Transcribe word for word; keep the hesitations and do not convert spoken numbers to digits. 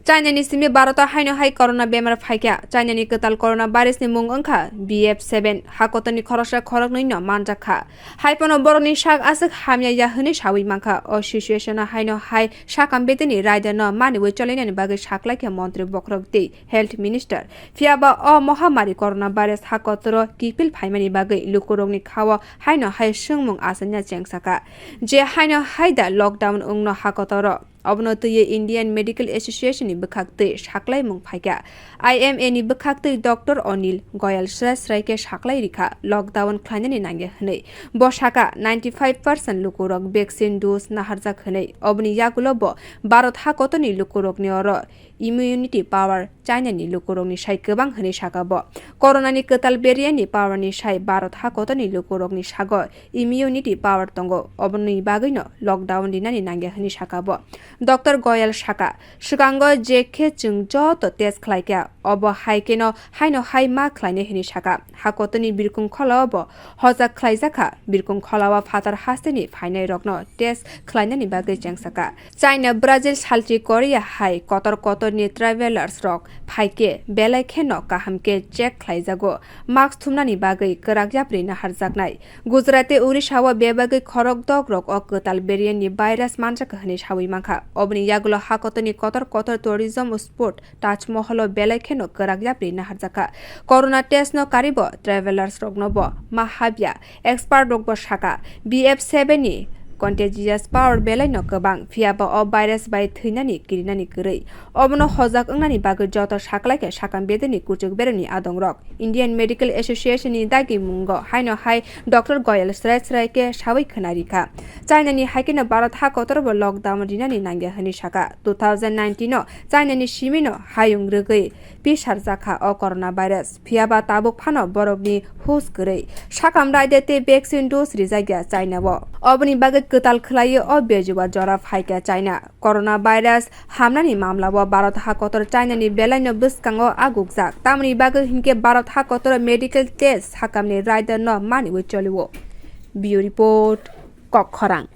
China ni simi Bharat o haino hai corona bemar phaikha. China ni kwtal corona virus ni mung wngkha B F seven, hakotor ni khoroksa khoroknwi no manjakha. Haiphano borok ni sak aswk hamya ya hwnwi sawi mankha. O situation o haino hai sakam bedeni raida no maniwi cholainani bagwi saklaikha montri bokhorok tei health minister. Phiyaba o mohamari corona virus hakotoro kiphil phaimani bagwi lukurokni khao haino hai swngmung asanya chengsaka. Je haino hai da lockdown wngno hakotoro. Obono twiwi Indian Medical Association ni bwkhaktwi saklaimung phaikha. I M A ni bwkhaktwi Doctor Anil Goyal srai srai khe saklai rikha lockdown khlainani nangya hwnwi. Bo saka, ninety five percent lukurok vaccine dose naharjak hwnwi. Oboni yagulo bo Bharat hakotorni lukurokni oro immunity power China ni lukurokni sai kwbang hwnwi saka bo. Corona ni kwtal variant ni power ni sai Bharat hakotorni lukurokni sago immunity power tongo, oboni bagwino lockdown rinani nangya hwnwi saka bo. Doctor Goyal saka, swkango je khe chwng joto test khlaikha, obo hai kheno haino hai ma khlainai hwnwi saka. Hakotorni birkung kholao bo hojak khlaijakha, birkung kholao phatar hasteni phainairokno test khlainani bagwi chengsaka. China, Brazil, salchi Korea hai kotor kotorni travelers rok phaikhe belai kheno kaham khe check khlaijago, mask thumnani bagwi kwrak yapri naharjaknai. Gujarat tei Odisha o bebagwi khorok dok rok o kwtal variant ni virus manjak hwnwi sawi mankha. Oboni yagulo hakotorni kotor kotor tourism spot Taj Mahal o belai kheno kwrak yapri naharjakha. Corona test no karibo travelers rokno bo ma habya. Expert rok bo saka, B F seven ni contagious power belai no kwbang, phiyaba o virus bai thwinani kirinani kwrwi. Obono hojak wngnani bagwi joto saklaikha sakam bedeni kuchuk beremni adongrok. Indian Medical Association ni dagimungo haino hai Doctor Goyal srai srai khe sawi khwnarikha. China ni hai kheno Bharat hakotoro bo lockdown rinani nangya hwnwi saka. Two thousand nineteen o China ni simino hayung rwgwi pisarjakha o corona virus. Phiyaba tabuk phano borokni hus kwrwi. Sakam raida tei vaccine dose rijakya China o. Oboni bagwi kwtal khwlaiwi o bejua jora phaikha China. Corona virus hamnani mamla o Bharat hakotor China ni belai no bwskango agukjak. Tamoni bagwi hinkhe Bharat hakotor medical test sakamni raida no maniwi cholio. Bureau Report, Kokkhorang.